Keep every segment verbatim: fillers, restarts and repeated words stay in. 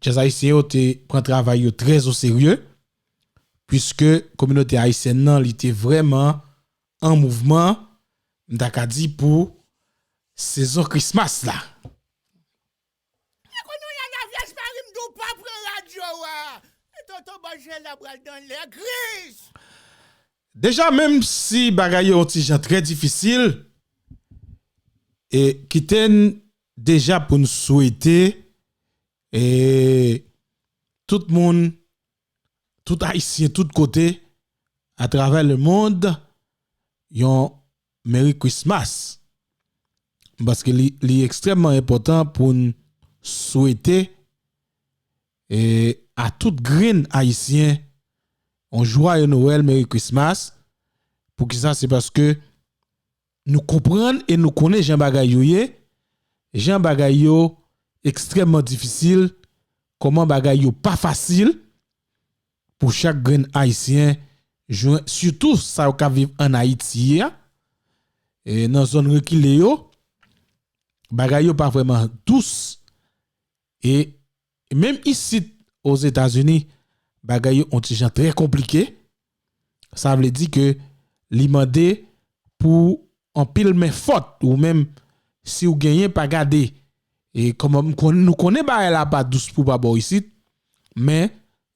Djaz ayisyen yo te pran travay yo trè o serye, piske kominote ayisyèn nan, li te vrèman an mouvman, m ta ka di, pou sezon Christmas la. E kounye a, lavyèj Mari m di w pa pran radyo a. E tonton Bòjè la pral nan lè gris. Deja, menm si bagay yo yon ti jan trè difisil, e kite n deja pou n swete, e tout moun, tout Ayisyen, tout kote, atravè lemonn, yon Merry Christmas. Paske li, li ekstrèmman enpòtan pou n swete, e, a tout grenn Ayisyen, yon jwaye Nwèl, Merry Christmas. Poukisa? Se paske nou konprann e nou konnen jan bagay yo ye, jan bagay yo ekstrèmman difisil, kòman bagay yo pa fasil pou chak grenn Ayisyen, jwenn, sitou sa yo k ap viv ann Ayiti a, e nan zòn rekile yo, bagay yo pa vrèman dous, e menm isit Ozetazini, bagay yo yon ti jan trè konplike. Sa vle di ke li mande pou anpil men fòt, ou menm si w genyen, pa gade. E kòman m konn-, nou konnen bagay la pa dous pou pa bò isit, men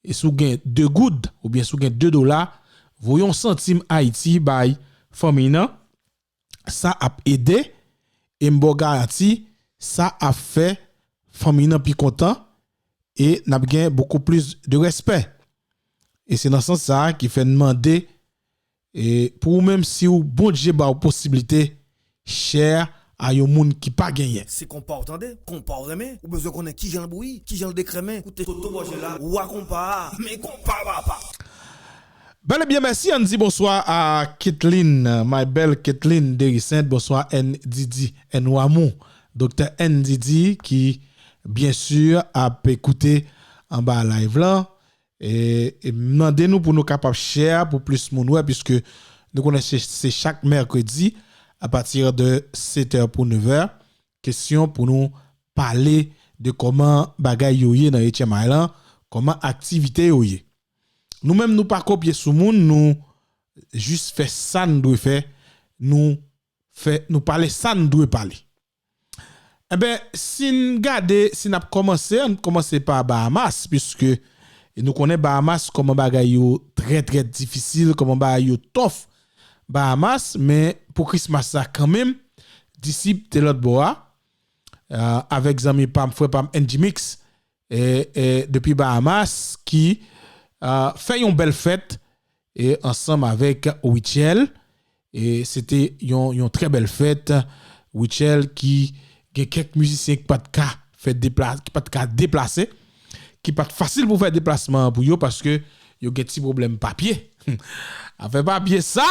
e si w gen de goud oubyen si w gen de dola, voye yon santim Ayiti bay fanmiy nan, sa ap ede, e m ba w garanti, sa ap fè fanmiy nan pi kontan, e n ap gen beaucoup plus de respect. E se nan sans sa a ki fè n mande, e pou ou menm, si w, Bondye ba w posiblite, share a yon moun ki pa genyen. Se konpa w tande, konpa w renmen, ou bezwen konnen kijan l bouyi, kijan l dekrenmen, koute Toto Bòjè la, wa konpa a, men konpa papa. Bèl e byen, mèsi. Ann di bonswa a Ketlin, my belle Ketlin Derisent, bonswa N D D, N Wamou, Doktè N D D, ki, byen si, ap koute anba live lan. E, e m mande nou pou nou kapab share pou plis moun wè, piske nou konnen se, se chak mèkredi, apati de sèt è pou nèf è, kesyon pou nou pale de kòman bagay yo ye nan Eight Mile lan, kòman aktivite yo ye. Nou menm, nou pa kopye sou moun, nou jis fè sa n dwe fè, nou fè, nou pale sa n dwe pale. Enben, si n gade, si n ap kòmanse, ann kòmanse pa Bahamas, piske nou konnen Bahamas, kòman bagay yo trè, trè difisil, kòman bagay yo tough Bahamas, men pou Christmas la kanmenm, Disip te lòt bò a, a, avèk zanmi pa m, frè pa m, N G Mix, e, e, depi Bahamas, ki, a, fè yon bèl fèt, e, ansanm avèk Witchell. E se te yon, yon trè bèl fèt. Witchell ki gen kèk mizisyen ki pa t ka fè depla-, ki pa t ka deplase, ki pa t fasil pou fè deplasman an pou yo paske yo gen ti pwoblèm papye. Afè papye sa!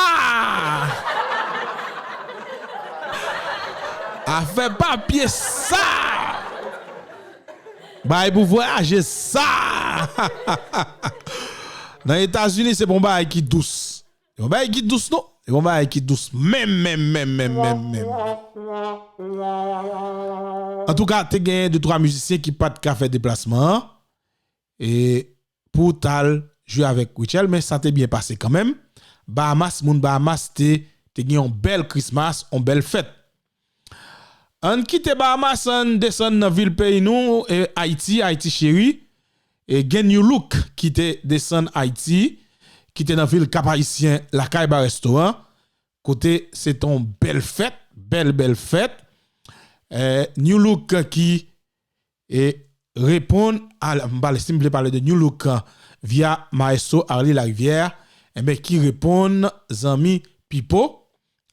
Afè papye sa! Bay pou vwayaje sa! Nan Etazini, se pa yon bagay ki dous. Se pa yon bagay ki dous, non. Se pa yon bagay ki dous menm, menm, menm, menm, menm, menm. Antouka, te genyen de twa mizisyen ki pa t ka fè deplasman an. E pou t al jwe avèk Witchell, men sa te byen pase kanmenm. Bahamas, moun Bahamas te, te gen yon bèl Christmas, yon bèl fèt. Ann kite Bahamas, ann desann nan vil peyi nou, e, Ayiti, Ayiti cheri. E gen New Look ki te desann Ayiti, ki te nan vil Kap Ayisyen, lakay Baresto an, kote se te yon bèl fèt, bèl, bèl fèt. E, New Look ki e reponn a, m pale, si m vle pale de New Look, via Maestro Arly Larivière, enben, ki reponn zanmi Pipo,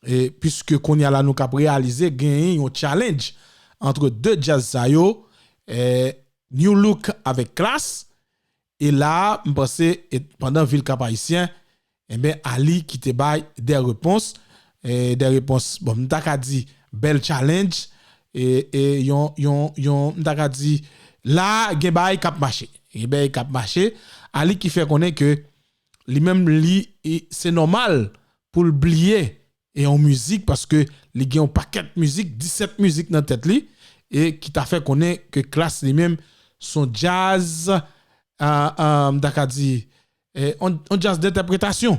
e piske kounye a la nou k ap reyalize genyen yon challenge ant de djaz sa yo, e, New Look avèk Klass, e la a, m panse, e pandan vil Kap Ayisyen, enben, Arly ki te bay de repons, e, de repons, bon, m ta ka di bèl challenge, e, e yon, yon, yon, m ta ka di, la, gen bagay k ap mache. Gen bagay k ap mache. Arly ki fè konnen ke li menm, li, e, se nòmal pou l bliye e yon mizik, paske li gen yon pakèt mizik, disèt mizik nan tèt li, e ki ta fè konnen ke Klass li menm, Se yon djaz, ah, ah, m ta ka di, eh, on, on djaz dentèpretasyon.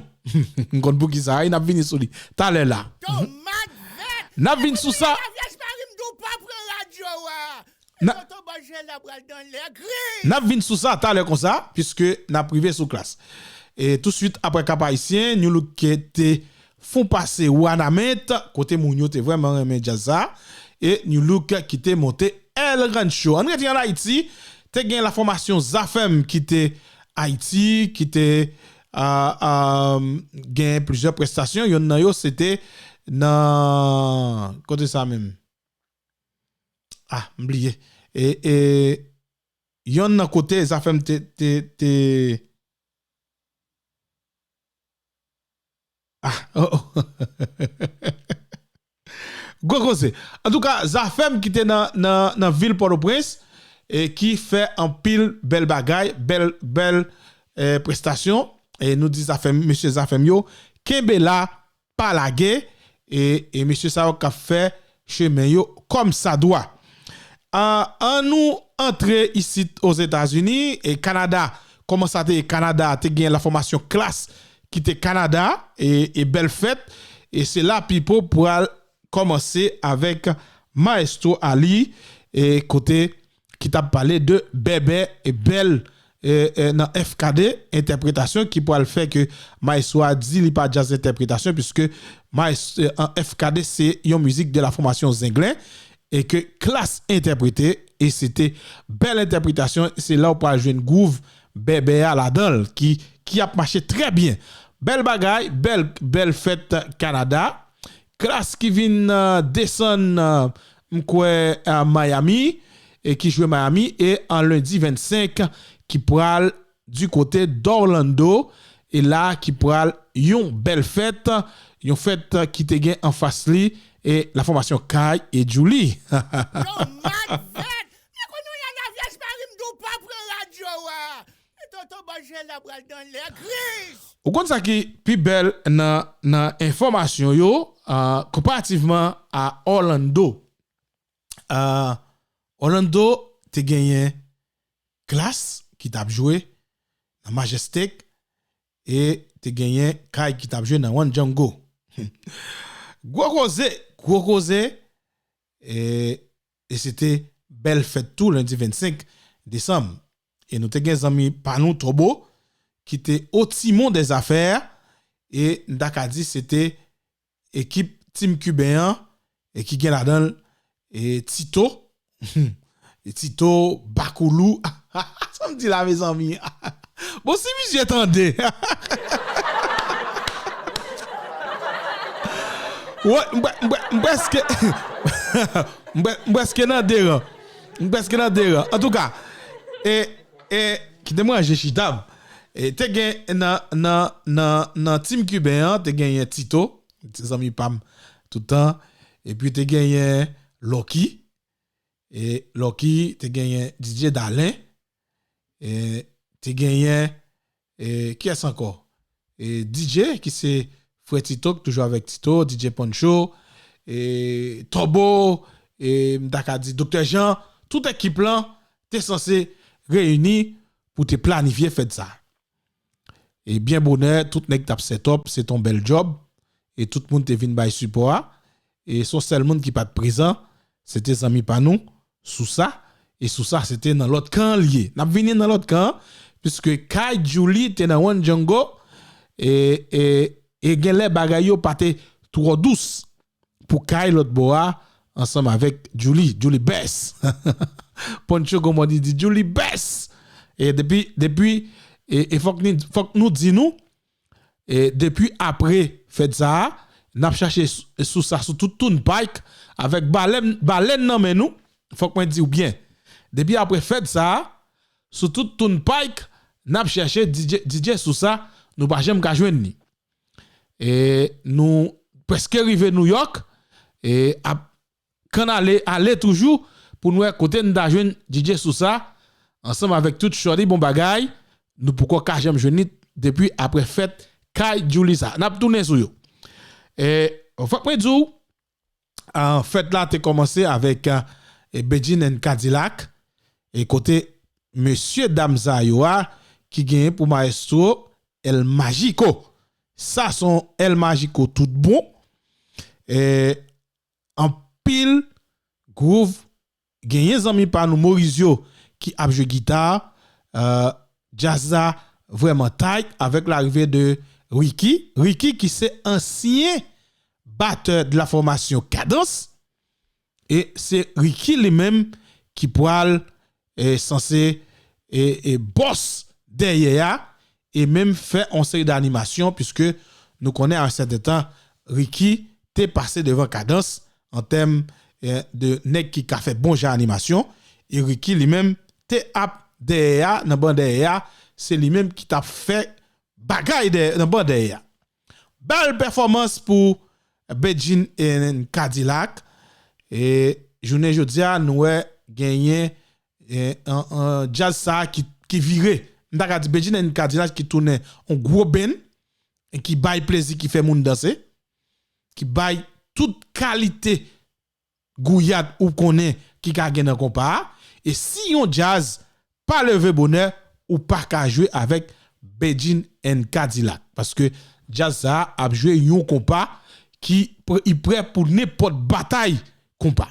M konn poukisa, wi, n ap vini sou li talè la. Tomat vèt! N ap vin sou sa. Lavyèj Mari m di w pa pran radyo a. Na- Tonton Bòjè la pral nan lè gri. N ap vin sou sa talè konsa, piske n ap rive sou Klass. E touswit apre Cap Haïtien, Nu-Look te fon pase Wanament, kote moun yo te vrèman renmen djaz sa, e Nu-Look ki te monte El Rancho. Ann rete ann Ayiti, te gen lafòmasyon Zafèm ki te Ayiti, ki te, ah, ah, gen plizyè prestasyon. Yonn nan yo, se te nan, kote sa menm? Ah, m bliye. E, e, yonn nan kote Zafèm te, te, te, ah, oh, oh. Gwo koze. Antouka, Zafèm ki te nan, nan, nan vil Pòtoprens, e ki fè anpil bèl bagay, bèl, bèl, eh, prestasyon. E nou di Zafèm, mesye Zafèm yo, kenbe la, pa lage, e, e mesye sa yo k ap fè chemen yo kòmsadwa. Ah, ann nou antre isit Ozetazini, e Kanada, kòman sa te ye? Kanada te gen lafòmasyon Klass ki te Kanada, e, e bèl fèt, e se la Pipo pral kòmanse avèk Maestro Ali, e kote ki t ap pale de Bèbè e bèl, e, e, nan F K D, entèpretasyon ki pral fè ke Maestro a di li pa djaz entèpretasyon, piske Maes-, e, an F K D se yon mizik de la fòmasyon Zenglen, e ke Klass entèprete, e se te bèl entèpretasyon, se la w pral jwenn gwouv Bèbè a ladan l, ki, ki ap mache trè byen. Bèl bagay, bèl, bèl fèt Kanada. Klass ki vin, eh, desann, eh, m kwè, eh, Miami, e ki jwe Miami, e an lendi vennsenk, ki pral di kote d'Orlando, e la ki pral yon bèl fèt, yon fèt ki te gen anfas li, e lafòmasyon Kay e Julie. Tomat vèt! Men kounye a Lavyèj Mari m di w pa pran radyo a. E Tonton Bòjè la pral nan lè gri. Ou konn sa ki pi bèl nan, nan enfòmasyon yo, ah, konparativman a Orlando. Ah, Orlando te genyen Klass ki t ap jwe nan Majestic e te genyen Kay ki t ap jwe nan One Django. Gwo koze, gwo koze, e, e se te bèl fèt tou lendi vennsenk desanm. E nou te gen zanmi pa nou, Tobo, ki te o timon dè zafè, e n ta ka di se te ekip Team Kiben an, e ki gen ladan l, e Tito, e Tito, Bakoulou, sa m di la, mezanmi? Bon, si misye tande. Wè, m prè-, m prè-, m prèske, m prè-, m prèske nan de ran. M prèske nan de ran. Antouka, e, e, kite m ranje chita m. E, te gen nan, nan, nan, nan Team Kiben an, te genyen Tito, ti zanmi pa m tout tan. Epi te genyen Lucky. E Lucky, te genyen D J Dalen. E te genyen, e, kiyès ankò? E D J, ki se frè Tito, ki toujou avèk Tito, D J Pancho, e Tobo, e m ta ka di Doktè Jean, tout ekip lan te sanse reyini pou te planifye fèt sa. E byen bonè, tout nèg t ap set up, se t on bèl djòb, e tout moun te vin bay sipò a. E se yon sèl moun ki pa t prezan, se te zanmi pa nou, Sousa. E Sousa, se te nan lòt kan an l ye. N ap vini nan lòt kan an, piske Kay Julie te nan One Django, e, e, e genlè bagay yo pa te twò dous pou Kay lòt bò a, ansanm avèk Julie, Julie Best. Poncho Gomodi di Julie Best. E depi, depi, e, e fòk ni, fòk nou di nou, e depi apre fèt sa a, n ap chache sou, sou sa, sou tout Turnpike, avèk balèn, balèn nan men nou, fòk mwen di w byen. Depi apre fèt sa a, sou tout Turnpike, n ap chache D J, D J Sousa, nou pa janm ka jwenn li. E nou prèske rive Nouyòk, e ap kann ale, ale toujou pou n wè kote n ta jwenn D J Sousa, ansanm avèk tout shorty bon bagay, nou poko ka janm jwenn li depi apre fèt Kay Julie sa. N ap tounen sou yo. E fòk mwen di w, ah, fèt la te kòmanse avèk, ah, e Bedjine and Cadillac, e kote mesye dam sa yo a ki genyen pou maestro El Magico. Sa se yon El Magico tout bon. E anpil groove, genyen zanmi pa nou Morizyo ki ap jwe gita. Euh, djaz la vrèman tight avèk larive de Ricky. Ricky ki se ansyen batè de la fòmasyon Kadans. E se Ricky li menm ki pral e sanse e, e bòs dèyè a e menm fè yon seri de animasyon, piske nou konnen a yon sèten tan Ricky te pase devan Kadans an tèm e, de nèg ki ka fè bon jan animasyon. E Ricky li menm te ap dèyè a, nan ban dèyè a, se li menm ki t ap fè bagay dèyè, nan ban dèyè a. Bèl pèfòmans pou Bedjine and Kadilak. E jounen jodi a, nou wè genyen e, an, an, djaz sa a ki, ki vire. M ta ka di Bedjine and Kadilak ki tounen yon gwo band, e ki bay plezi, ki fè moun danse, ki bay tout kalite gouyad ou konnen ki ka gen nan konpa a. E si yon djaz pa leve bonè, ou pa ka jwe avèk Bedjine and Kadilak. Paske djaz sa a ap jwe yon konpa ki pre- i prè pou nenpòt batay konpa.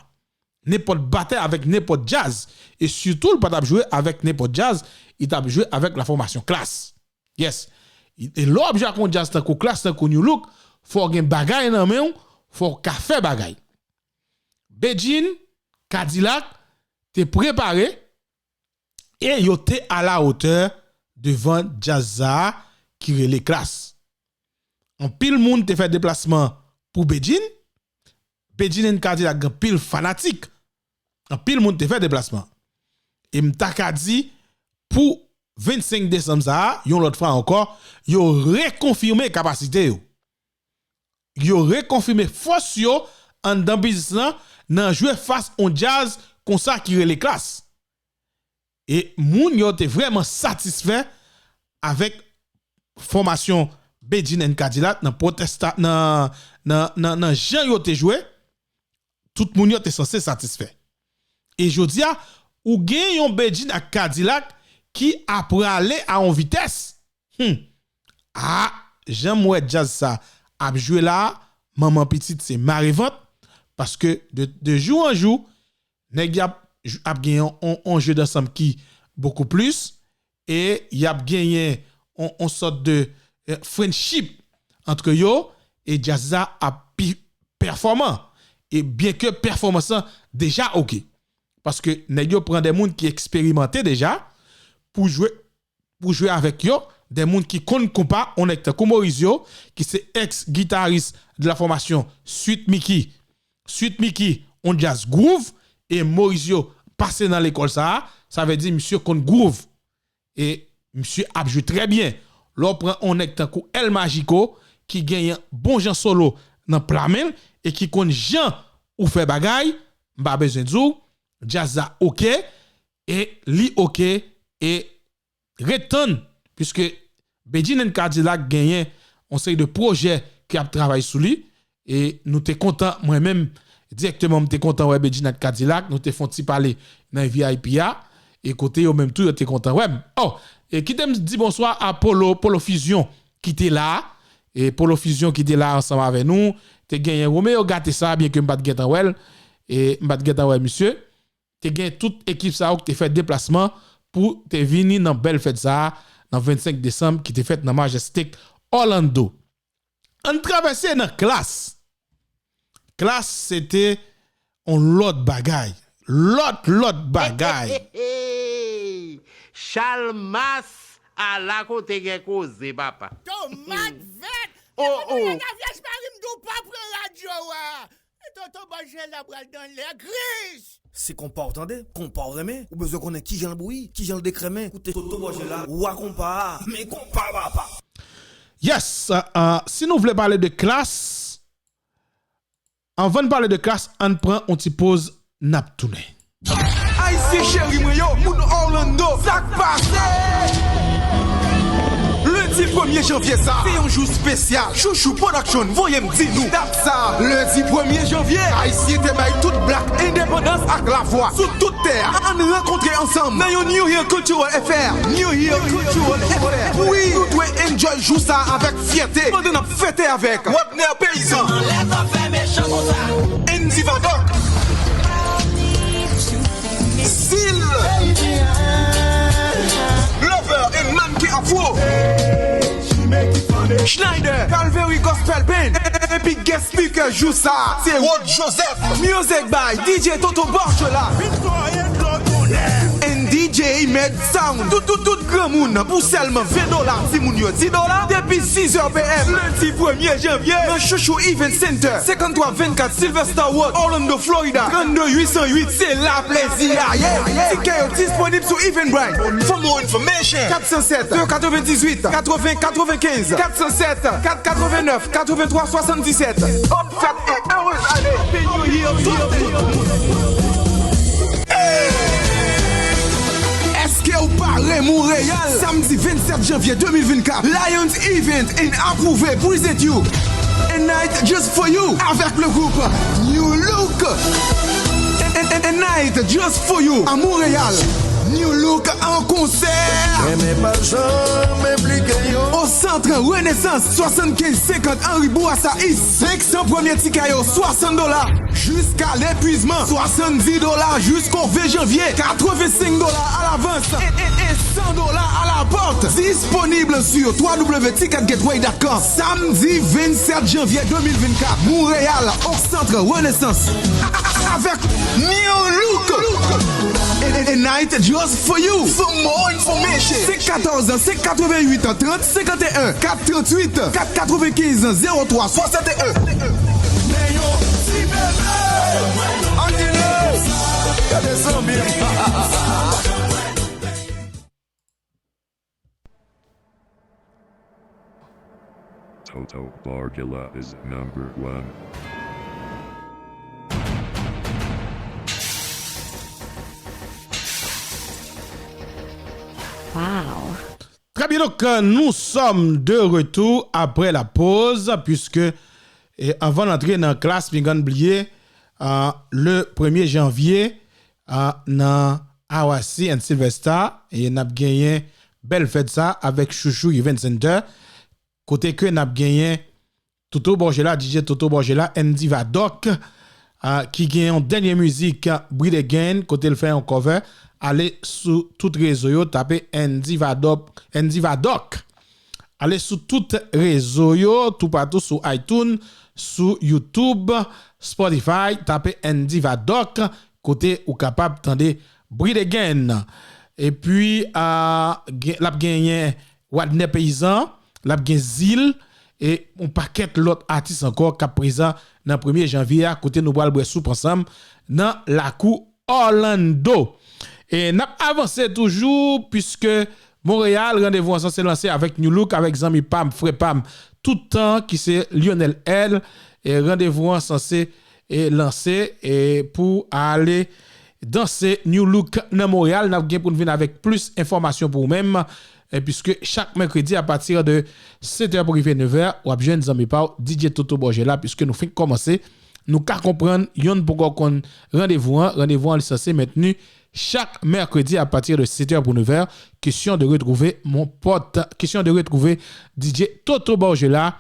Nenpòt batay avèk nenpòt djaz. E sitou, l pa t ap jwe avèk nenpòt djaz, li t ap jwe avèk la fòmasyon Klass. Yes. E lè w ap jwe ak yon djaz tankou Klass, tankou Nu Look, fò w gen bagay nan men w, fò w ka fè bagay. Bedjine, Kadilak te prepare e yo te a la otè devan djaz sa a ki rele Klass. Anpil moun te fè deplasman pou Bedjine. Bedjine and Kadilak gen anpil fanatik. Anpil moun te fè deplasman. E m ta ka di, pou vennsenk desanm sa a, yon lòt fwa ankò, yo rekonfime kapasite yo. Yo rekonfime fòs yo anndan biznis lan nan jwe fas on djaz konsa ki rele Klass. E moun yo te vrèman satisfè avèk fòmasyon Bedjine and Kadilak nan pwotesta nan, nan, nan, nan jan yo te jwe. Tout moun yo te sanse satisfè. E jodi a, ou gen yon Bedjine ak Kadilak ki ap prale a yon vitès. Hmm. A, jan m wè djaz sa ap jwe la, manman pitit se mare vant, paske de, de jou an jou, nèg y ap, ap gen yon, yon, yon jeu d'ensemble ki bokou plis, e y ap genyen yon, yon sòt de eh, friendship antre yo, e djaz la ap pi pèfòman. E byen ke pèfòmans lan deja oke. Paske nèg yo pran de moun ki eksperimante deja pou jwe, pou jwe avèk yo, de moun ki konn konpa, on nèg tankou Morizyo, ki se ex gitaris de la fòmasyon Sweet Micky. Sweet Micky, on djaz groove, e Morizyo pase nan lekòl sa a, sa vle di misye konn groove. E misye ap jwe trè byen. Lè w pran on nèg tankou El Magico, ki genyen bon jan solo nan pla men l, e ki konn jan ou fè bagay, m pa bezwen di w, djaz la oke, e li oke, e ret tann, piske Bedjine and Kadilak genyen on seri de pwojè ki ap travay sou li, e nou te kontan, mwen menm, dirèkteman, m te kontan wè Bedjine ak Kadilak, nou te fè on ti pale nan V I P a, e kote yo menm tou, yo te kontan wè m. Oh, e kite m di bonswa a Polo, Polo Fusion, ki te la a, e Polo Fusion ki te la ansanm avè nou, te genyen Romeo Gatesa, byen ke m pa t gentan wè l, e m pa t gentan wè misye, te gen tout ekip sa yo ki te fè deplasman pou te vini nan bèl fèt sa a, nan vennsenk desanm, ki te fèt nan Majestic Orlando. Ann travèse nan Klass. Klass se te on lòt bagay. Lòt, lòt bagay. Chalmas, ala kote gen koze, papa. Tomat vèt! Oh, oh. Vyèj mari m di w pa pran radyo a. Toto Bòjela pral dan lè gris. Se konpa w tande, konpa w renmen, ou bezwen konnen kijan l bouyi, kijan l dekrenmen, koute Toto Bòjela, wa konpa a, men konpa papa. Yes, uh, uh, si nou vle pale de Klass, anvan n pale de Klass, ann pran on ti poz, n ap tounen. Ayisyen cheri mwen yo, moun Orlando, sa k pase? Lendi premye janvye sa se yon jou espesyal. Chouchou Production voye m di nou dat sa, lendi premye janvye, Ayisyen te bay tout blak endepandans ak lavwa sou tout tè a. Ann rankontre ansanm nan yon New Year Cultural Affair. New Year Cultural Affair. Wi, nou dwe enjoy jou sa avèk fyète pandan n ap fete avèk Wadner Peyizan, Andy Vadok, Zil, Lover and Manke Afro, Schneider, Calvary Gospel Band, epi guest speaker jou sa se Rod Joseph. Music by D J Toto Borchola. And D J Mad Sound. Tout, tout, tout granmoun pou sèlman ven dola. Timoun yo di dola. Depi sis è P M lendi premye janvye nan Chouchou Event Center, senkanntrwa vennkat Sylvester Road, Orlando, Florida, trannde uit san uit. Se la plezi a ye. Tikè yo disponib sou Eventbrite. For more information, kat san sèt, de katrevendizuit, katreven katrevenkenz, kat san sèt, kat katrevennèf, katreventwa swasanndisèt. Bonne fête et heureuse année. Happy New Year to you. Èske w pare Monreyal? Samdi vennsèt janvye de mil vennkat, Lions Event and Apwouve present you A Night Just For You avèk le groupe New Look. A, a, a Night Just For You à Montréal. New Look an konsè. Renmen pa janm enplike yo. Au Centre Renaissance, swasann kenz senkant Henri Bourassa East. Senk san premye tikè yo, swasant dola. Jiska lepuizman, swasanndis dola jisko ven janvye, katrevensenk dola alavans e, e, e san dola alapòt. Disponib sou w w w ticket gateway dot com. Samdi vennsèt janvye de mil vennkat, Montréal, au Centre Renaissance. Avèk New Look. A, a, a Night Just For You. For more information, senk katòz, senk katreventuit, trant senkanteyen, kat trantuit, kat katrevenkenz, zewo twa swasanteyen. Men yon ti bebe. Ann ale. Gade zanmi m. Toto Borgela is number one. Wow. Très bien, donc, euh, nous sommes de retour après la pause, puisque, eh, anvan n antre nan klas, m gentan bliye, euh, le premye janvye, euh, nan Awasi and Sylvester, e n ap genyen bèl fèt sa avèk Chouchou Event Center, kote ke n ap genyen Toto Borgela, D J Toto Borgela, Andy Vadok, ah, ki gen yon dènye mizik, Breed Again, kote l fè yon cover. Ale sou tout rezo yo, tape Andy Vadok, Andy Vadok. Ale sou tout rezo yo, toupatou sou iTunes, sou YouTube, Spotify, tape Andy Vadok, kote ou kapab tande Breed Again. Epi, ah, gen, l ap genyen Wadner Peyizan, l ap gen Zil, e yon pakèt lòt atis ankò k ap prezan nan premye janvye a, kote nou pral bwè soup ansanm nan lakou Orlando. E n ap avanse toujou, piske Monreyal, randevou an sanse lanse avèk New Look, avèk zanmi pa m, frè pa m, tout tan, ki se Lionel L. E randevou an sanse, e, lanse, e, pou ale danse New Look nan Monreyal. N ap gen pou n vin avèk plis enfòmasyon pou ou menm, e, piske chak mèkredi, apati de sèt è pou rive nèf è, w ap jwenn zanmi pa w, D J Toto Borgela, piske nou fenk kòmanse. Nou ka konprann, yonn poko konn randevou an. Randevou an, li sanse mentni chak mèkredi apati de sèt è pou nèf è. Question de retrouver mon pote, question de retrouver D J Toto Borgela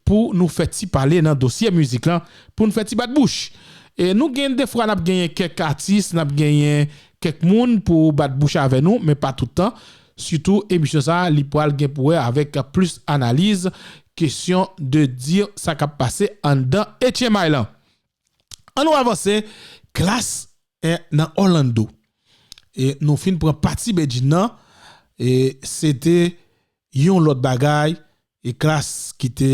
pou nou fè ti pale nan dosye mizik lan, pou n fè ti bat bouch. E nou gen defwa n ap genyen kèk atis, n ap genyen kèk moun pou bat bouch avè nou, men pa tout tan. Sitou emisyon sa a, li pral gen pou wè avèk plis analiz, kesyon de di sa k ap pase anndan H M I lan. Ann nou avanse, Klass, eh, nan Orlando. E nou fin pran pati Bedjine nan, e se te yon lòt bagay, e Klass ki te,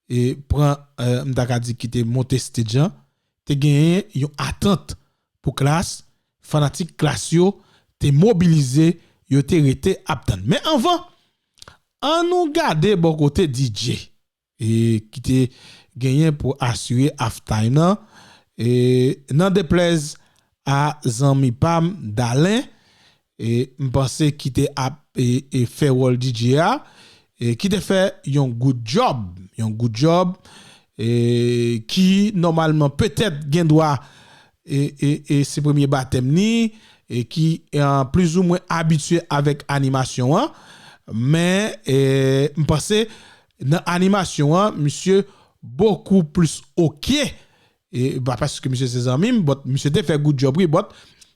e pran, eh, m ta ka di ki te monte stage lan, te genyen yon atant pou Klass, fanatik Klass yo te mobilize, yo te rete ap tann. Men anvan, ann nou gade bò kote D J, e ki te genyen pou asire halftime nan, e nan deplèz a zanmi pa m, Dalen, e m panse ki te ap, e, e fè wòl D J a, e ki te fè yon good job, yon good job, e ki nòmalman petèt gen dwa e, e, e se premye batèm ni, e ki e, plizoumwen abitye avèk animasyon an, men e, m panse nan animasyon an, misye bokou plis oke, e pa paske misye se zanmi m, but misye te fè good job wi, but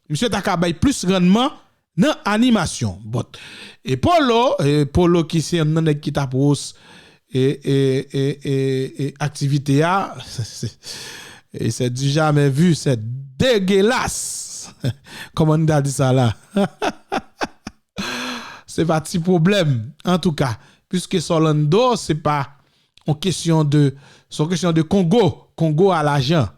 misye ta ka bay plis rannman nan animasyon. But e Polo, e Polo ki se yon nan nèg ki t ap wos e, e, e, e, e aktivite a, e se du jamais vu, se degelas. Kòman n ta di sa la? Se pa ti pwoblèm. Antouka, piske Orlando, se pa yon kesyon de, se yon kesyon de Kongo. Kongo a lajan.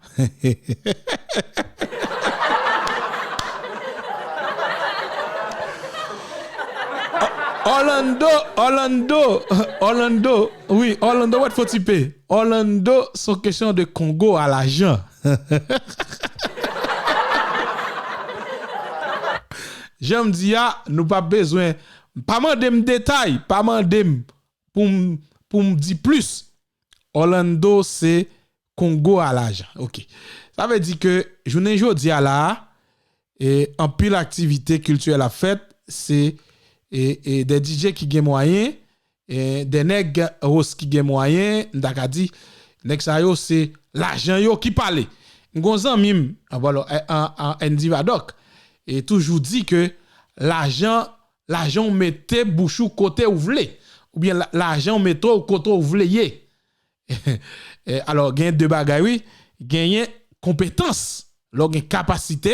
Orlando, Orlando, Orlando, wi, Orlando, wè fò ti pe. Orlando, se yon kesyon de Kongo a lajan. Jan m di a, nou pa bezwen, pa mande m detay, pa mande m pou m, pou m di plis. Orlando se Kongo a lajan. Ok. Sa vle di ke jounen jodi a la, e, anpil aktivite kiltirèl ap fèt, se e, e, de D J ki gen mwayen, e, de nèg wos ki gen mwayen, m ta ka di, nèg sa yo se lajan yo ki pale. M gon zanmi m, an, an, an, Andy Vadok, e toujou di ke lajan, lajan w mete bouch ou kote ou vle, oubyen la, lajan w mete w kote ou vle ye. E, alò, gen de bagay, wi. Genyen konpetans, lè w gen kapasite,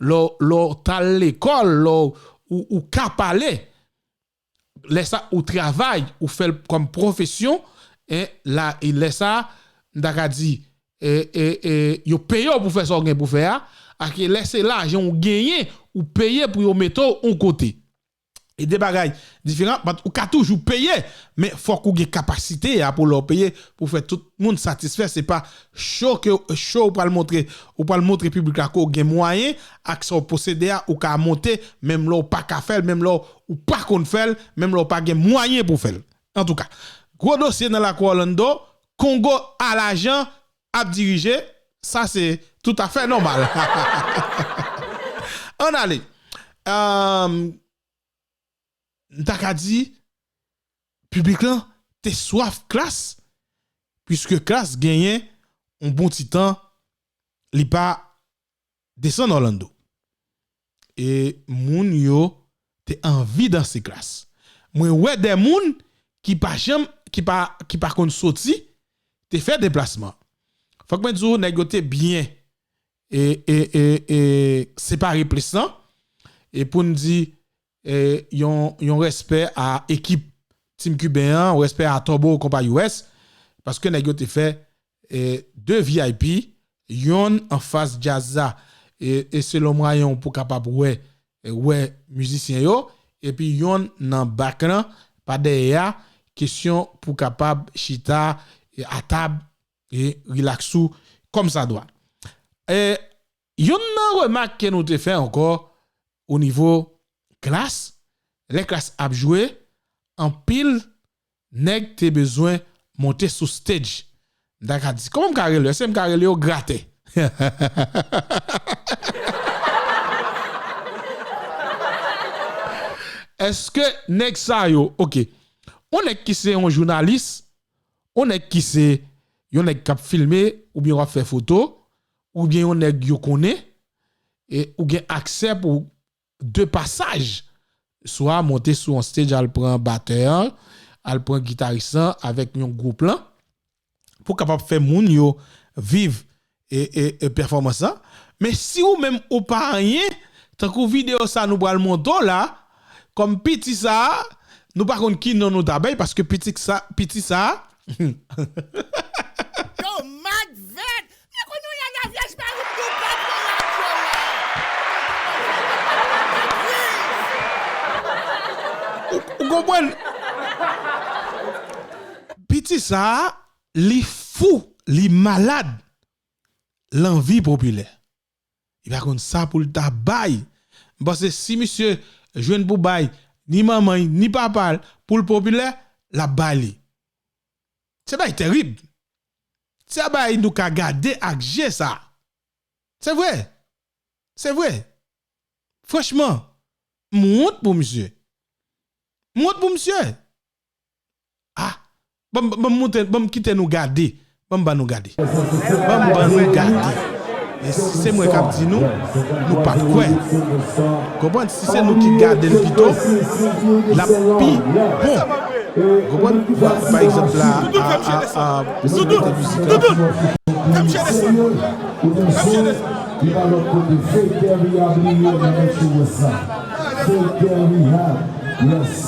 lè w, lè w t al lekòl, lè w, ou, ou ka pale, lè sa ou travay, ou fè l kòm pwofesyon, e la, e lè sa, m ta ka di, e, e, e, yo peye w pou fè sa w gen pou fè a, ak lè se lajan ou genyen, ou peye pou yo mete w yon kote. E de bagay diferan, but ou ka toujou peye, men fòk ou gen kapasite a pou lè w peye, pou fè tout moun satisfè. Se pa cho ke, cho ou pral montre, ou pral montre piblik la ke w gen mwayen, ak sa w posede a, ou ka monte, menm lè w pa ka fè l, menm lè w pa konn fè l, menm lè w pa gen mwayen pou fè l. Antouka, gwo dosye nan lakou Orlando, Kongo a lajan ap dirije, sa se toutafè nòmal. Ann ale. Ahn, m ta ka di, piblik lan te swaf Klass, piske Klass genyen yon bon ti tan li pa desann Orlando. E moun yo te anvi danse Klass. Mwen wè de moun ki pa janm, ki pa, ki pa konn soti, te fè deplasman. Fòk mwen di w, nèg yo te byen e, e, e, e separe plis lan. E pou n di, e, yon, yon respè a ekip Team Kiben an, yon respè a Turbo konpa U S, paske nèg yo te fè, e, de V I P, yonn anfas djaz la, e, e selon mwayen w pou kapab wè, e, wè mizisyen yo, epi yonn nan bak lan, pa dèyè a, kesyon pou kapab chita, e, atab, e rilaks ou kòmsadwa. E, yonn nan remak ke nou te fè ankò o nivo Klass, lè Klass ap jwe, anpil nèg te bezwen monte sou stage. M ta ka di, kòman m ka rele? Èske m ka rele yo gratè? Èske nèg sa yo, ok, yon nèg ki se yon jounalis, yon nèg ki se yon nèg k ap filme, oubyen w ap fè foto, oubyen yon nèg yo konnen, e ou gen aksè pou de pasaj, swa monte sou yon stage, al pran batè an, al pran gitaris lan avèk yon gwoup lan, pou kapab fè moun yo viv e, e, e pèfòmans lan. Men si ou menm ou pa anyen, tankou videyo sa nou pral montre w la, kòm piti sa, nou pa konn ki non nou ta bay, paske piti sa, piti sa, Yo, Mike Vert! Men kounye a la vyèj Mari m tou bat nan radyo a. Ou, ou konprann? Piti sa a, li fou, li malad. L anvi popilè. Li pa konn sa pou l ta bay. M panse si misye jwenn pou bay ni manman l, ni papa l, pou l popilè, l ap bay li. Se bagay terib. Se bagay nou ka gade ak je sa. Se vre. Se vre. Franchman, m wont pou misye. M wont pou misye. Ah, ban m, ban m montre, ban m kite nou gade. Ban m ba nou gade. Ban m ba nou gade. E si se mwen k ap di nou, nou p ap kwè. Konprann? Si se nou ki gade l pito, l ap pi bon. Konprann? Pa egzanp la, a, a, a, si nou mete mizik la. Li pa lòt kote, Fake Terry a bliye nan Metro West la. Fake Terry a, yes.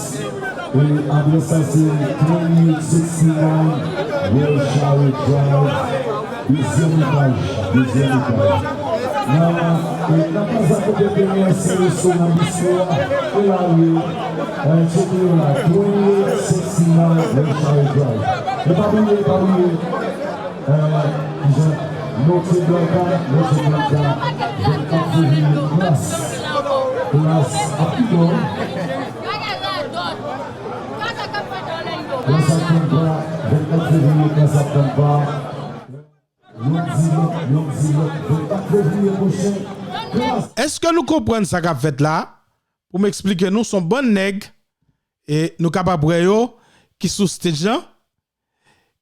E apre sa, se twenty-eight sixty-nine Wilshire Drive. Dezyèm etaj, dezyèm etaj. Nan, e, nan Plaza Kote Penya, se restoran Bistro a. E la, wi. E, tcheke yo la, twenty-eight sixty-nine Wilshire Drive. E pa bliye, pa bliye. Eh, Jean, Noche Blanca, Noche Blanca, vennkat fevriye, Klas. Klas ap pi bon. Klas ap tann pa, vennkat fevriye, Klas ap tann pa. Yon di lòt, yon di lòt, vennkat fevriye pwochen, Klas. Èske nou konprann sa k ap fèt la? Pou m eksplike nou, se yon bann nèg, e nou kapab wè yo, ki sou stage lan,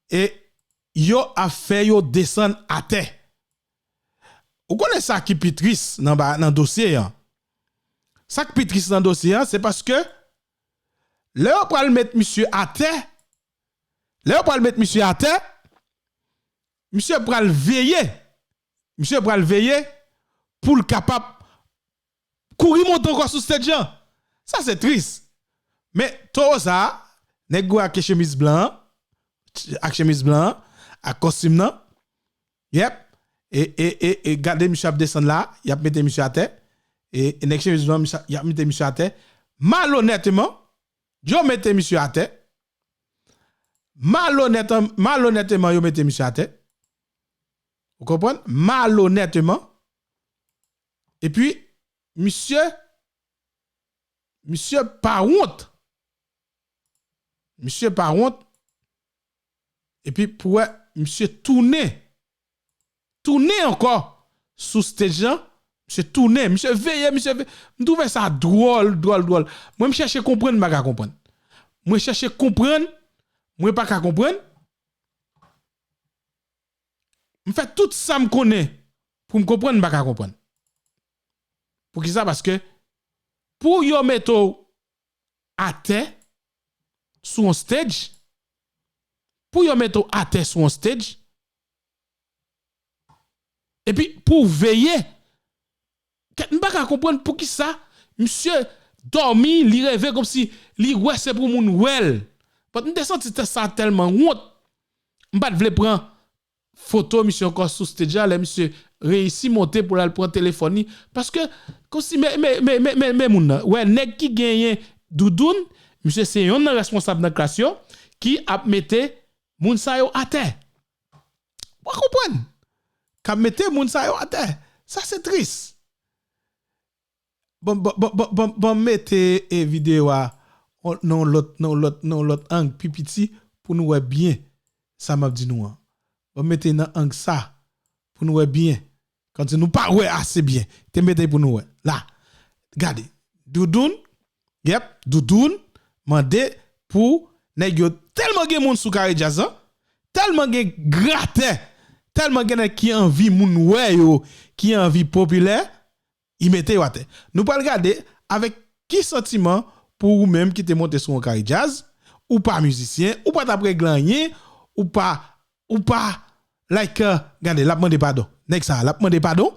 e yo ap fè yo desann atè. Ou konnen sa ki pi tris nan ba, nan dosye an? Sa k pi tris nan dosye an, se paske lè yo pral met misye atè, lè yo pral met misye atè, misye pral veye, misye pral veye pou l kapab kouri monte ankò sou stage lan. Sa se tris. Men towo sa a, nèg gwo ak chemiz blan an, ak chemiz blan an, ak kostim nan. Yep. E, e, e, e gade misye ap desann la, y ap mete misye atè. E, e nèg chemiz blan, misye, y ap mete misye atè. Malonèteman, yo mete misye atè. Malonèt-, malonèteman, yo mete misye atè. Ou konprann? Malonèteman. Epi, misye, misye pa wont. Misye pa wont. Epi, pou wè, misye tounen. Tounen ankò sou stage lan. Misye tounen. Misye veye, misye veye. M twouve sa dwòl, dwòl, dwòl. Mwen, m chèche konprann, m pa ka konprann. Mwen chèche konprann, mwen pa ka konprann. M fè tout sa m konnen pou m konprann, m pa ka konprann. Poukisa? Paske pou yo mete w atè sou yon stage, pou yo mete w atè sou yon stage, epi pou w veye, kèt, m pa ka konprann poukisa misye dòmi, li reve kòmsi li wè se pou moun wè l. But m te santi tè sa tèlman wont, m pa t vle pran foto misye ankò sou stage la, lè misye reyisi monte pou l al pran telefòn li. Paske, kòmsi, men, men, men, men, men, men moun nan. Wè, nèg ki genyen doudoun, misye se yonn nan responsab nan klas yo, ki ap mete moun sa yo atè. W a konprann? K ap mete moun sa yo atè. Sa se tris. Bon, bon, bon, bon, bon, bon, mete, e, videyo a nan yon lòt, nan yon lòt, nan yon lòt ang pi piti pou nou wè byen sa m ap di nou an. Bon, mete nan ang sa pou nou wè byen. Kòmsi nou pa wè ase byen. Te mete pou nou wè. La. Gade. Doudoun. Yep. Doudoun. Mande pou nèg yo. Tèlman gen moun sou kare djaz lan. Tèlman gen gratè. Tèlman gen nèg ki anvi moun wè yo. Ki anvi popilè. Li mete yo atè. Nou pral gade avèk ki santiman pou ou menm ki te monte sou yon kare djaz, ou pa mizisyen, ou pa t ap regle anyen, ou pa, ou pa, like, uh, gade, l ap mande padon. Nèg sa a, l ap mande padon.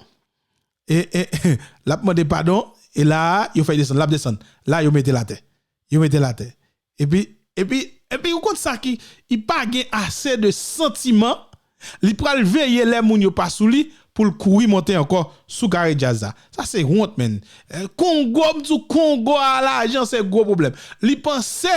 E, e, l ap mande padon. E la a, yo fè l desann, l ap desann. La, yo mete l atè. Yo mete l atè. Epi, epi, epi ou konn sa ki, li pa gen ase de santiman, li pral veye lè moun yo pa sou li pou l kouri monte ankò sou kare djaz la. Sa se wont, menn. Eh, Kongo, m di w, Kongo a lajan se gwo pwoblèm. Li panse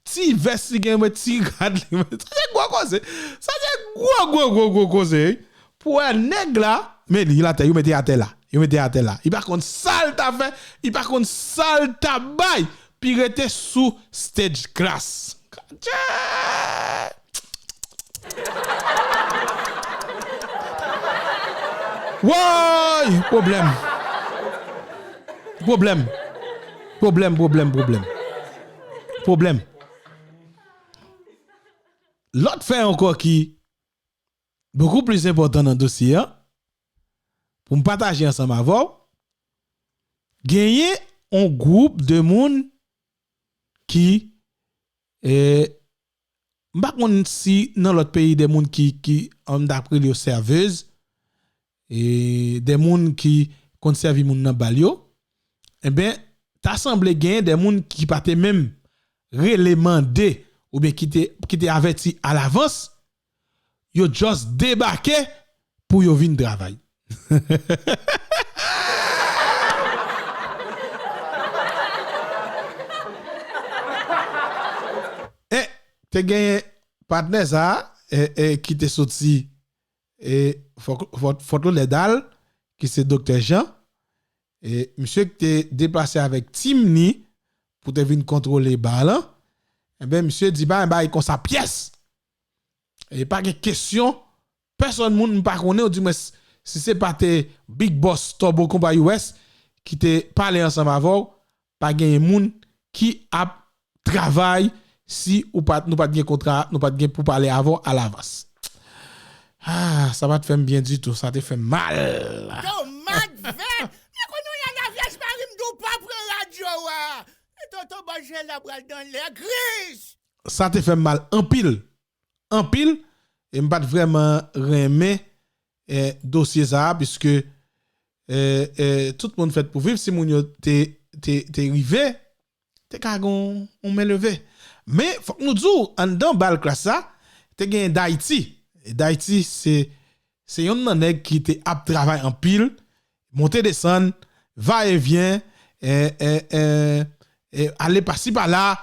ti vès li gen, men ti rad li, men sa se gwo koze. Sa se gwo, gwo, gwo, gwo koze, wi. Pou wè nèg la, men li l atè, yo mete atè la. Yo mete atè la. Li pa konn sa l ta fè, li pa konn sa l ta bay. Pi rete sou stage class. Woy! Pwoblèm. Pwoblèm. Pwoblèm, pwoblèm, pwoblèm. Pwoblèm. Lòt fè ankò ki bokou plis enpòtan nan dosye a, pou m pataje ansanm avè w, genyen yon gwoup de moun ki, eh, m pa konn si nan lòt peyi de moun ki, ki, an, m t ap rele yo sèvez, e de moun ki konn sèvi moun nan bal yo, enben, ta sanble genyen de moun ki pa te menm rele mande oubyen ki te, ki te avèti alavans, yo just debake pou yo vin travay. E te genyen patnè sa a, e, e, ki te soti, e, Fòt, Fòt, Fòt Lodèdal, ki se Doktè Jean, e misye ki te deplase avèk tim ni pou te vin kontwole ba lan, enben, misye di pa yon bagay konsa pyès. E pa gen kesyon, pèsòn moun m pa konnen, ou di mwen si se pa te Big Boss Turbo Konpa U S ki te pale ansanm avè w, pa genyen moun ki ap travay si ou pa, nou pa t gen kontra, nou pa t gen pou pale avè w alavans. Ah, sa pa t fè m byen ditou, sa te fè m mal. Domaj vè! Mwen konnen w la vyèj mari m di w pa pran radyo a. E tonton Bòjè la pral dan lè gris. Sa te fè m mal anpil. Anpil. E m pa t vrèman renmen, eh, dosye sa a, piske, eh, eh, tout moun fèt pou viv. Si moun yo te, te, te rive, te ka gen yon, yon men leve. Men, fòk nou di w, anndan bal klas sa, te gen Dayiti. E Dayiti, se, se yonn nan nèg ki te ap travay anpil, monte desann, va e vyen, eh, eh, eh, eh, ale pasi pala,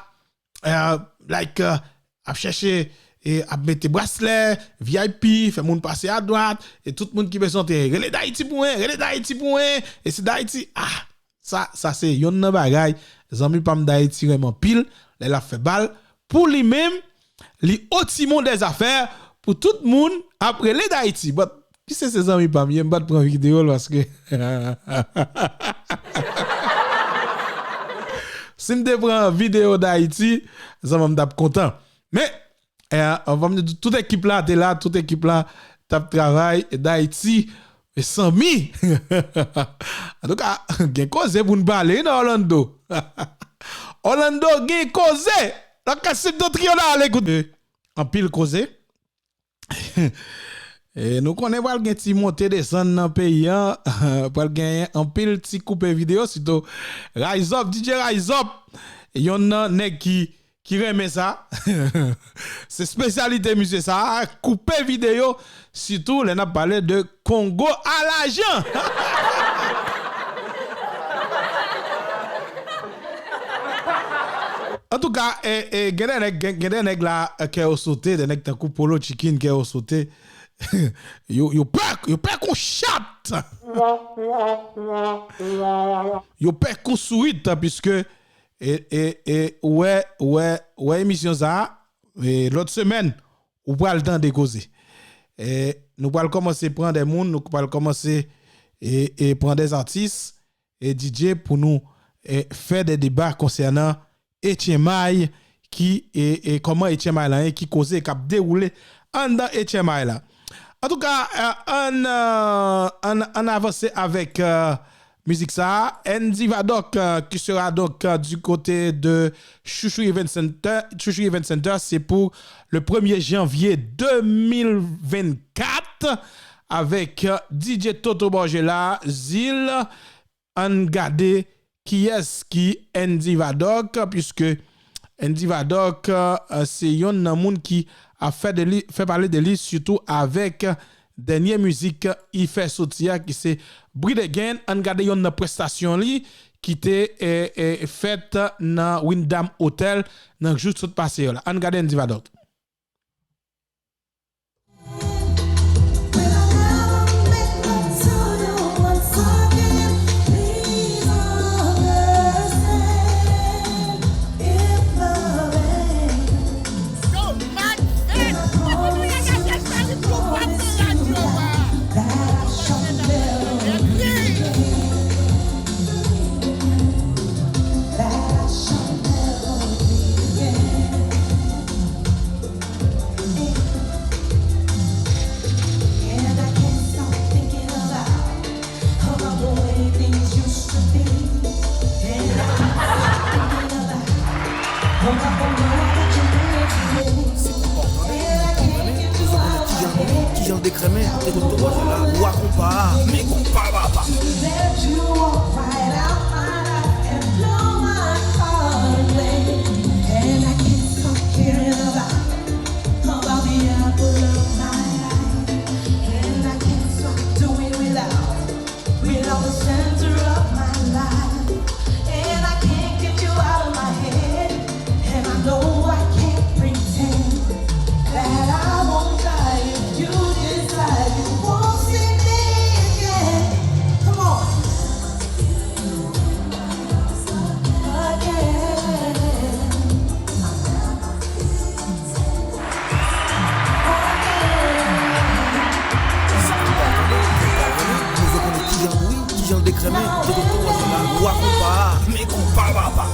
eh, like, eh, ap chèche, eh, ap mete braslè, V I P, fè moun pase adwat, e tout moun ki bezwen antre, rele Dayiti pou mwen, rele Dayiti pou mwen, e si Dayiti, ah, sa, sa se yonn nan bagay, zanmi pa m Dayiti renmen anpil, lè l ap fè bal, pou li menm, li o timon dèzafè, pou tout moun ap rele Dayiti. But, pise se zanmi pa m ye, m pa t pran videyo l paske si m te pran videyo Dayiti, zanmi m t ap kontan. Men, eh, anvan m di tout ekip la te la, tout ekip la t ap travay Dayiti, mesanmi. Antouka, gen koze pou n pale nan Orlando. Orlando gen koze. Nan ka sit do trio la, ale koute. Anpil koze. E nou konnen pral gen ti monte desann nan peyi an, pral gen anpil ti koupe videyo, sitou Rise Up, D J Rise Up, yonn nan nèg ki, ki renmen sa. Se espesyalite misye sa, koupe videyo, sitou lè n ap pale de Kongo a lajan. Antouka, e, e, gen de nèg, gen, gen de nèg la, e, kè yo sote, de nèg tankou Polo Chicken kè yo sote. Yo, yo pè, yo pè kon chat. Yo pè kon sourit, piske, e, e, e, ou wè, ou wè, ou wè emisyon sa a, e, lòt semèn, ou pral tande koze. E, nou pral kòmanse pran de moun, nou pral kòmanse, e, e, pran de atis, e, D J pou nou, e, fè de deba konsènan H M I ki, e, e, kòman H M I la ye, ki koze k ap dewoule anndan H M I la. Antouka, e, ann, e, ann, ann avanse avèk, e, mizik sa a, Andy Vadok, e, qui sera donc, e, du côté de Chouchou Event Center. Chouchou Event Center, c'est pour le premier janvier deux mille vingt-quatre avec, e, D J Toto Borgela, Zil, ann gade kiyès ki Andy Vadok, puiske Andy Vadok, e, se yonn nan moun ki ap fè de li, fè pale de li, sitou avèk dènye mizik li fè soti a, ki se Breathe Again. Ann gade yonn nan prestasyon li ki te, e, e, fèt nan Wyndham Hotel nan jou sot pase yo la. Ann gade Andy Vadok. Se konpa w tande, konpa w renmen, nou konn kijan l dekrenmen, te konn konpa w la, wa konpa a, men konpa papa. You're the center of my life, and I can't get you out of my head. And I know I can't pretend that I won't die if you decide you won't see me again. Come on. Again. Sa konpa w tande, konpa w renmen, nou vle konnen kijan l bouyi, kijan l dekrenmen, te konn konpa w la, wa konpa a, men konpa papa.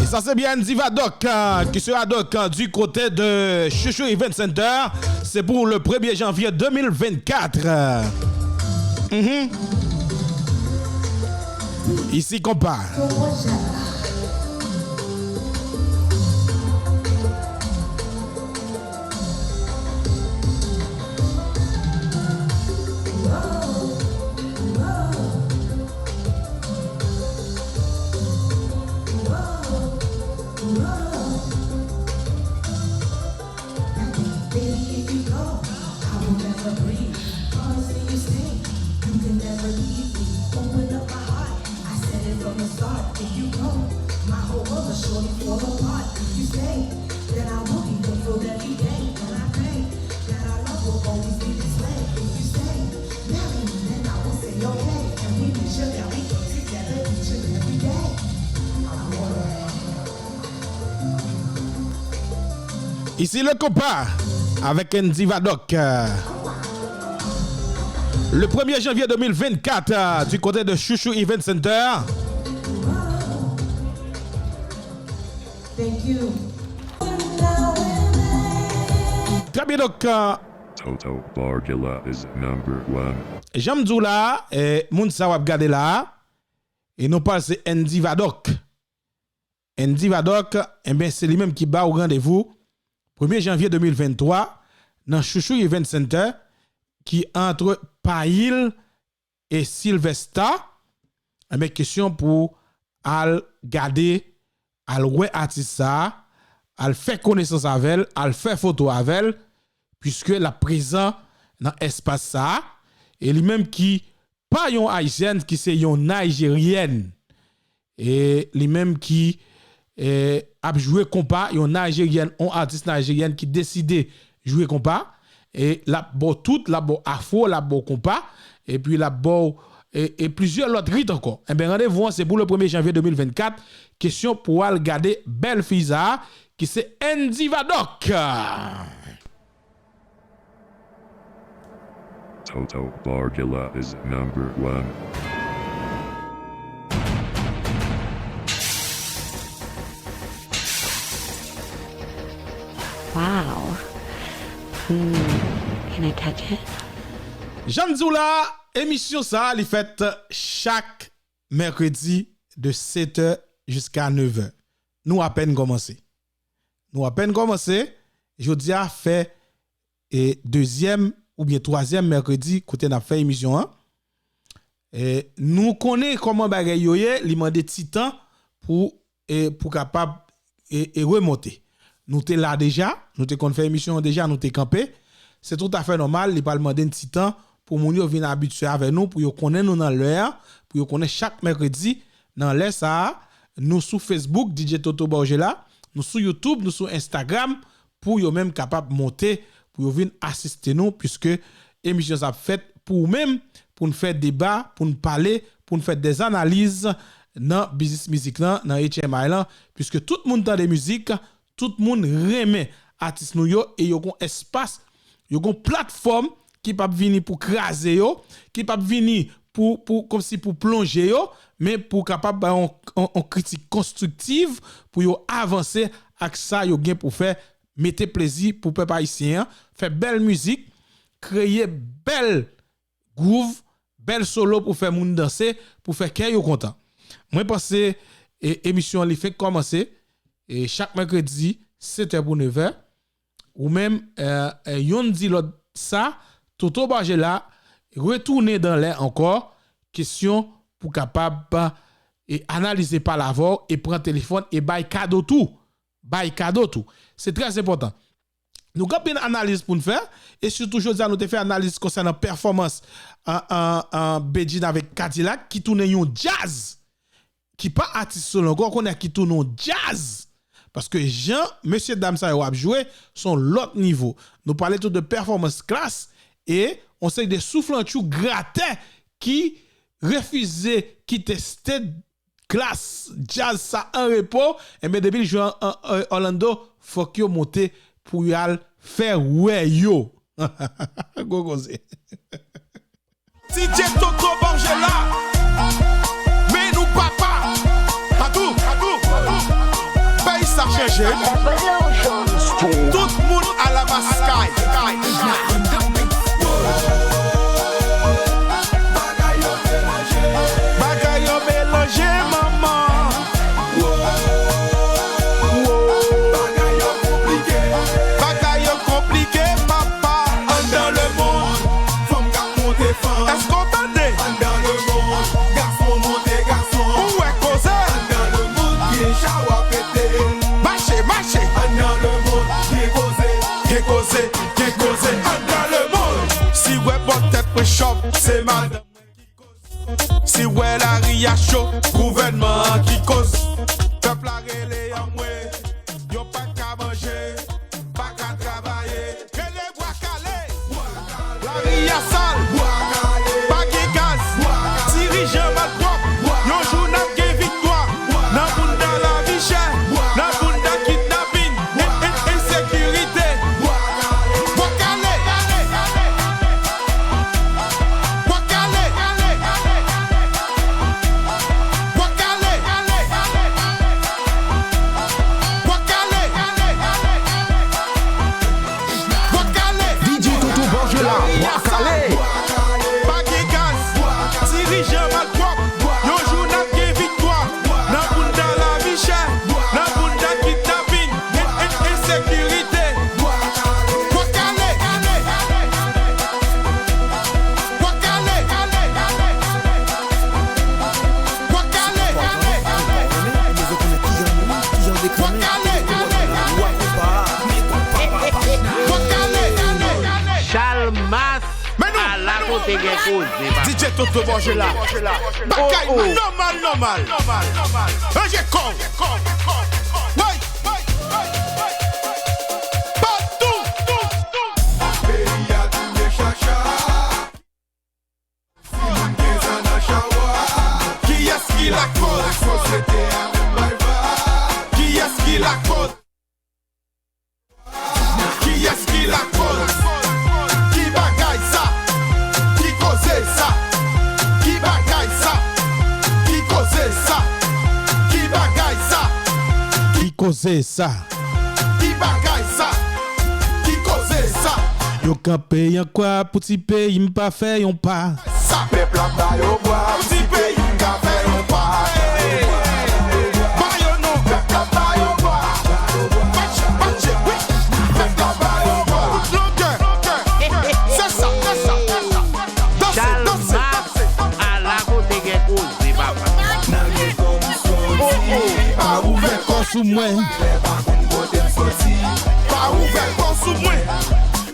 E sa se byen Andy Vadok, euh, qui sera donc, euh, du côté de Chouchou Event Center. C'est pour le premier janvier deux mille vingt-quatre. Mhm. Ici, compas. Baby, if you go, I will never breathe. Promise me you stay. You can never leave me. Open up my heart. I said it from the start. If you go, my whole world will surely fall apart. If you stay, then I will be thankful every day. And I pray that our love will always be this way. If you stay, marry me, then I will say okay. And we make sure that we go together each and every day. I wanna Ici le compas avec Andy Vadok. Le premier janvier deux mille vingt-quatre, euh, du côté de Chouchou Event Center. Thank you. Très bien, donc, euh, Toto Borgila is number one. Jan m di w la, eh, moun sa w ap gade la, e non pa l se Andy Vadok. Andy Vadok, enben, se li menm ki ba w randevou premye janvye de mil venntwa nan Chouchou Event Center ki antre Payil e Sylvester. Enben, kesyon pou al gade, al wè atis sa a, al fè konesans avè l, al fè foto avè l, piske l ap prezan nan espas sa a. E li menm ki pa yon Ayisyèn, ki se yon Nayijeryèn. E li menm ki, e, ap jwe konpa, yon Nayijeryèn, yon atis Nayijeryèn ki deside jwe konpa. E l ap ba w tout, l ap ba w afro, l ap ba w konpa, epi l ap ba w, e, e plizyè lòt rit ankò. Enben, randevou an se pou le premye janvye de mil vennkat. Kesyon pou w al gade bèl fi sa a, ki se Andy Vadok. Toto Borgila is number one. Wow. Hmm. Can I touch it? Jan n di w la, emisyon sa a, li fèt chak mèkredi de sèt è jiska nèf è. Nou apèn kòmanse. Nou apèn kòmanse. Jodi a fè, e, dezyèm oubyen twazyèm mèkredi kote n ap fè emisyon an. E, nou konnen kòman bagay yo ye, li mande ti tan pou, e, pou kapab, e, e remonte. Nou te la deja, nou te konn fè emisyon an deja, nou te kanpe. Se toutafè nòmal, li pral mande n ti tan pou moun yo vin abitye avè nou, pou yo konnen nou nan lè a, pou yo konnen chak mèkredi, nan lè sa a, nou sou Facebook, D J Toto Borgela, nou sou YouTube, nou sou Instagram, pou yo menm kapab monte, pou yo vin asiste nou, piske emisyon sa ap fèt pou ou menm, pou n fè deba, pou n pale, pou n fè dèzanaliz nan biznis mizik lan, nan H M I lan, piske tout moun tande mizik, tout moun renmen atis nou yo, e yo gon espas, yo gon platfòm ki p ap vini pou kraze yo, ki p ap vini pou, pou, kòmsi pou plonje yo, men pou kapab bay yon, yon, yon kritik konstriktiv, pou yo avanse ak sa yo gen pou fè, mete plezi pou pèp ayisyen an, fè bèl mizik, kreye bèl gwouv, bèl solo pou fè moun danse, pou fè kè yo kontan. Mwen panse, e, emisyon an li fenk kòmanse, e, chak mèkredi, sèt è pou nèf è. Ou menm, e, e, yonn di lòt sa, Toto Borgela retounen dan lè ankò, kesyon pou kapab, e, analize, pale avè w e pran telefòn e bay kado tou. Bay kado tou. Se trè enpòtan. Nou gen anpil analiz pou n fè, e sitou jodi a nou te fè analiz konsènan pèfòmans an, an, an Bedjine avèk Kadilak ki tounen yon djaz, ki pa atis solo ankò, kounye a ki tounen yon djaz. Paske jan mesye dam sa yo ap jwe, se yon lòt nivo. Nou pale tou de pèfòmans Klass e yon seri de souflantchou gratè ki refize kite stage Klass, djaz sa an repo, enben depi l jwe an, an, an Orlando, fòk yo monte pou y al fè wè yo. Gwo koze. D J Toto Borgela, men nou papa. Atou, atou, atou. Bay sa chanje. Tout moun a la maskay. Bagay yo melanje, manman. Wo, wo. Bagay yo konplike. Bagay yo konplike, papa. Anndan lemonn, fanm k ap monte fanm. Èske w tande? Anndan lemonn, gason monte gason. Ou wè koze? Anndan lemonn, gen chawa pete. Mache, mache. Anndan lemonn, gen koze. Gen koze, gen koze. Anndan lemonn. Si w wè bò tèt mwen chòp, se madanm. Si w wè lari a cho, gouvènman an ki koz. Pèp la rele anmwe, yo pa ka manje, pa ka travay. Rele Bwa Kale. Lari a sal, pa gen gaz, dirijan malpwòp. Yon jou n ap gen viktwa. Nan bounda lavi chè, nan bounda kidnapin, en, en, ensekirite. Bwa Kale. Bwa Kale. Bwa Kale. Bwa Kale. Bwa Kale. D J Toto Borgela, Bwa Kale. Pa gen gaz, dirijan malpwòp. Yon jou n ap gen viktwa. Nan bounda lavi chè, nan bounda kidnapin, en, en, ensekirite. Bwa Kale. Bwa Kale. Bwa Kale. Bwa Kale. Bwa Kale. Chalmas, ala kote gen koze, papa. D J Toto Borgela. Bagay nòmal, nòmal. Ranje kò w. Woy. Patou. Peyi a tounen chacha. Kiyès ki lakoz? Sosyete a menm bay vag. Kiyès ki lakoz? Kiyès ki lakoz? Ki bagay sa? Ki koze sa? Ki bagay sa? Ki koze sa? Ki bagay sa? Ki koze sa? Ki bagay sa? Yo kanpe yon kwa pou ti peyi m pa fè yon pa. Sa pèp la ba yo bwa pou ti peyi m ka fè yon pa. Ba yo non. Pèp la ba yo bwa. Patche, patche, wi. Pèp la ba yo bwa. Tout longè. Se sa, se sa, se sa. Danse, danse, danse. Ala kote gen koze, papa. Nan rezo m soti, pa ouvè kò sou mwen. Lè pa konn kote m soti, pa ouvè kò sou mwen.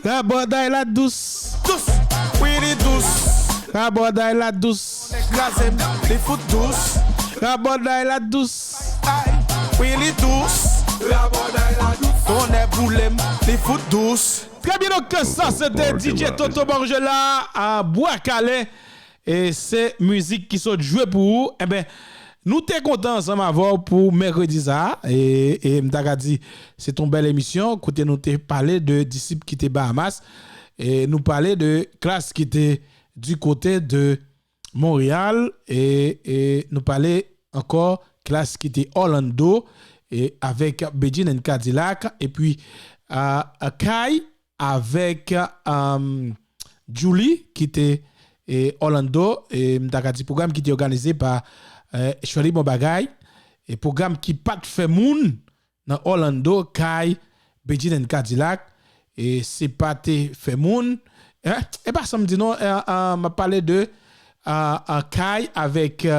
Rabòday la dous. Dous, wi li dous. Rabòday la dous. Kraze m, li fout dous. Rabòday la dous. Ay, wi li dous. Rabòday la dous. Tonnè boule m, li fout dous. Très bien, donc ça c'était D J Toto Borgela à Bois Calais. E se mizik ki sot jwe pou ou. Enben, nou te kontan ansanm avè w pou mèkredi sa a. E, e m ta ka di, se t on bèl emisyon kote nou te pale de disip ki te Bahamas. E nou pale de klas ki te du côté de Montréal. E, e nou pale ankò klas ki te Orlando. E avèk Bedjine and Cadillac. Epi, a, a Kay avèk, um, Julie, ki te, e, Orlando, e, m ta ka di pwogram ki te òganize pa, e, Shirley Bon Bagay, e pwogram ki pa t fè moun nan Orlando, kay Bedjine and Cadillac, e se pa te fè moun, e, e pa sa m di non, e, e, m ap pale de, e, e, kay avèk, e,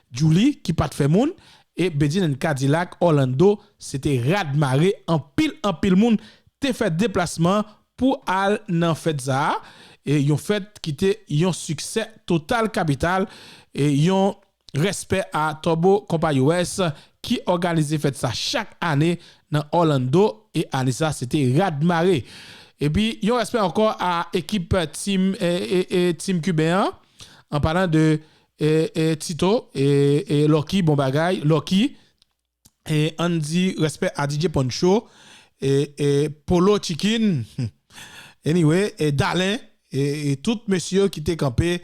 Julie, ki pa t fè moun, e Bedjine and Cadillac, Orlando, se te rad mare, anpil, anpil moun te fè deplasman pou al nan fèt sa a, e yon fèt ki te yon siksè total kapital, e yon respè a Turbo Konpa U S ki òganize fèt sa chak ane nan Orlando, e ane sa se te rad mare. Epi yon respè ankò a ekip tim, e, e, e, tim kiben an, an palan de, e, e, Tito, e, e, Lucky, bon bagay, Lucky, e, ann di respè a D J Poncho, e, e, Polo Chicken, anyway, e, Dalen, e, e, tout mesye yo ki te kanpe,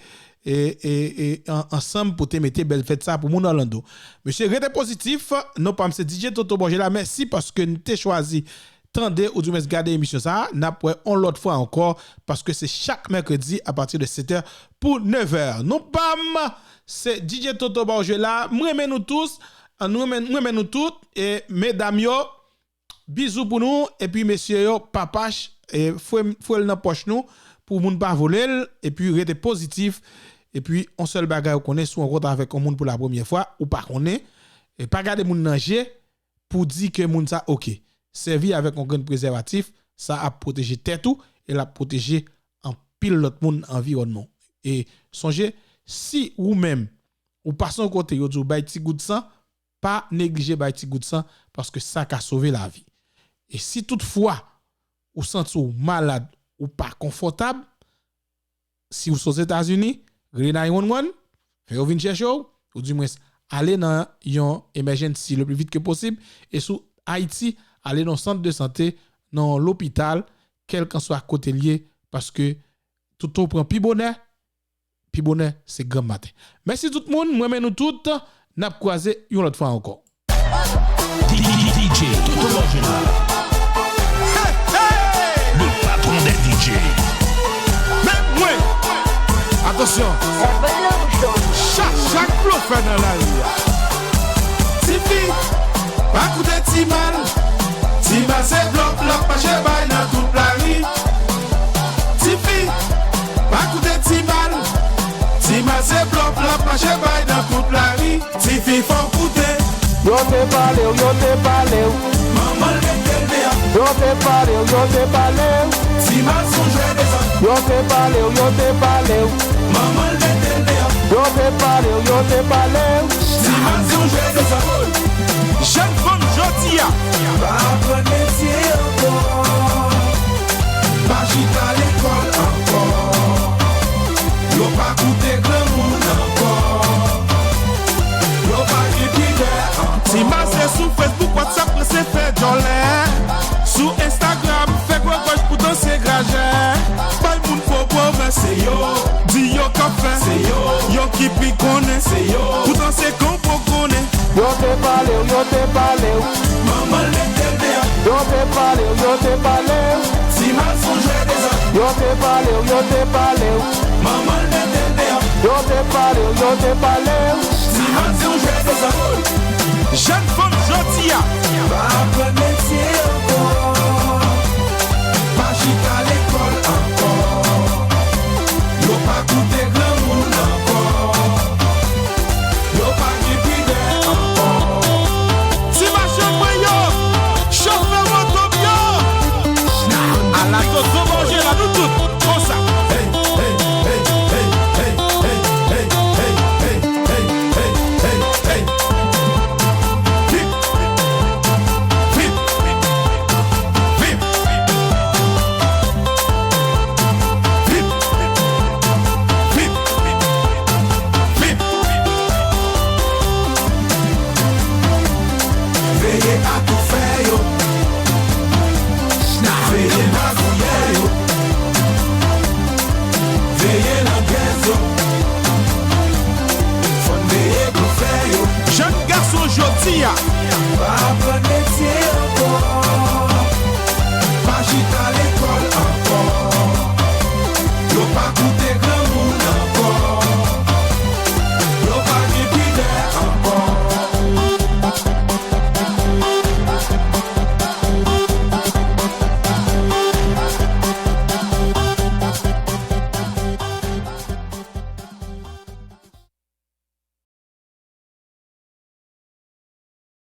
e, e, e, an, ansanm pou te mete bèl fèt sa pou moun Orlando. Mesye, rete pozitif, non pa m se D J Toto Borgela, mèsi paske n te chwazi tande oudimwens gade emisyon sa a, n ap wè on lòt fwa ankò, paske se chak mèkredi apati de sèt è pou nèf è. Non pa m se D J Toto Borgela, m renmen nou tous, nou renmen, m renmen nou tout, e medam yo, bizou pou nou, epi mesye yo, papach, e fwe, fwe l nan pòch nou, pou moun pa vole l, epi rete pozitif, epi on sèl bagay ou konnen, si w rankontre avèk on moun pou la premyè fwa, ou pa konnen, e pa gade moun nan je, pou di ke moun sa oke. Sèvi avèk yon grenn prezèvatif, sa ap pwoteje tèt ou e l ap pwoteje anpil lòt moun nan anviwònman w. E sonje, si ou menm, ou pase yon kote, yo di w bay ti gout san, pa neglije bay ti gout san, paske sa ka sove lavi. E si toutfwa ou santi w malad, ou pa konfòtab, si w sot Ozetazini, rele nine one one, fè yo vin chèche w, oudimwens ale nan yon emergency le plus vite que possible, e si w Ayiti, ale nan yon sant de sante, nan yon lopital, kèlkanswa kote l ye, paske toutan w pran pi bonè, pi bonè se granm maten. Mèsi tout moun, m renmen nou tout, n ap kwaze yon lòt fwa ankò. D J Toto Borgela. Le patron des D J. Men mwen. Atansyon. Chak, chak blofè nan lari a. Tifi, pa koute Timal. Timal se blòf l ap mache bay nan tout lari. Tifi, pa koute Timal. Timal se blòf l ap mache bay nan tout lari. Tifi fò w koute. Yo te pale w, yo te pale w. Manman l mete l deyò. Yo te pale w, yo te pale w. Timal se yon jwè dezòd. Yo te pale w, yo te pale w. Manman l mete l deyò. Yo te pale w, yo te pale w. Timal se yon jwè dezòd. Jèn fanm jodi a. Pa aprann metye ankò. Pa chita lekòl ankò. Yo pa koute granmoun ankò. Yo pa gen pidè ankò. Timal se sou Facebook, WhatsApp, prese fè djòlè. Sou Instagram, fè gwo gòj pou danse grajè. Bay moun fo pwomès, se yo. Di yo k ap fè, se yo. Yo ki pi konnen, se yo. Poutan se Konpo konnen. Yo te pale w, yo te pale w. Manman l mete l deyò. Yo te pale w, yo te pale w. Timal se yon jwè dezòd. Yo Te pale w, yo te pale w. Manman l mete l deyò. Yo te pale w, yo te pale w. Ti manti w jwe de zanmi. Jèn fanm jodi a. Pa aprann metye ankò. Pa chita lekòl ankò. Yo pa koute granmoun ankò. Yo pa gen pidè ankò. Ti machann mwen yo, chofè moto m yo. Ala Toto manje la, nou tout konsa. Hey, hey, hey. Vip, vip, vip, vip, vip, vip, vip. Veye atoufè yo. Veye magouyè yo. Veye langèz yo. Fò n veye blofè yo. Jèn gason jodi a. Pa aprann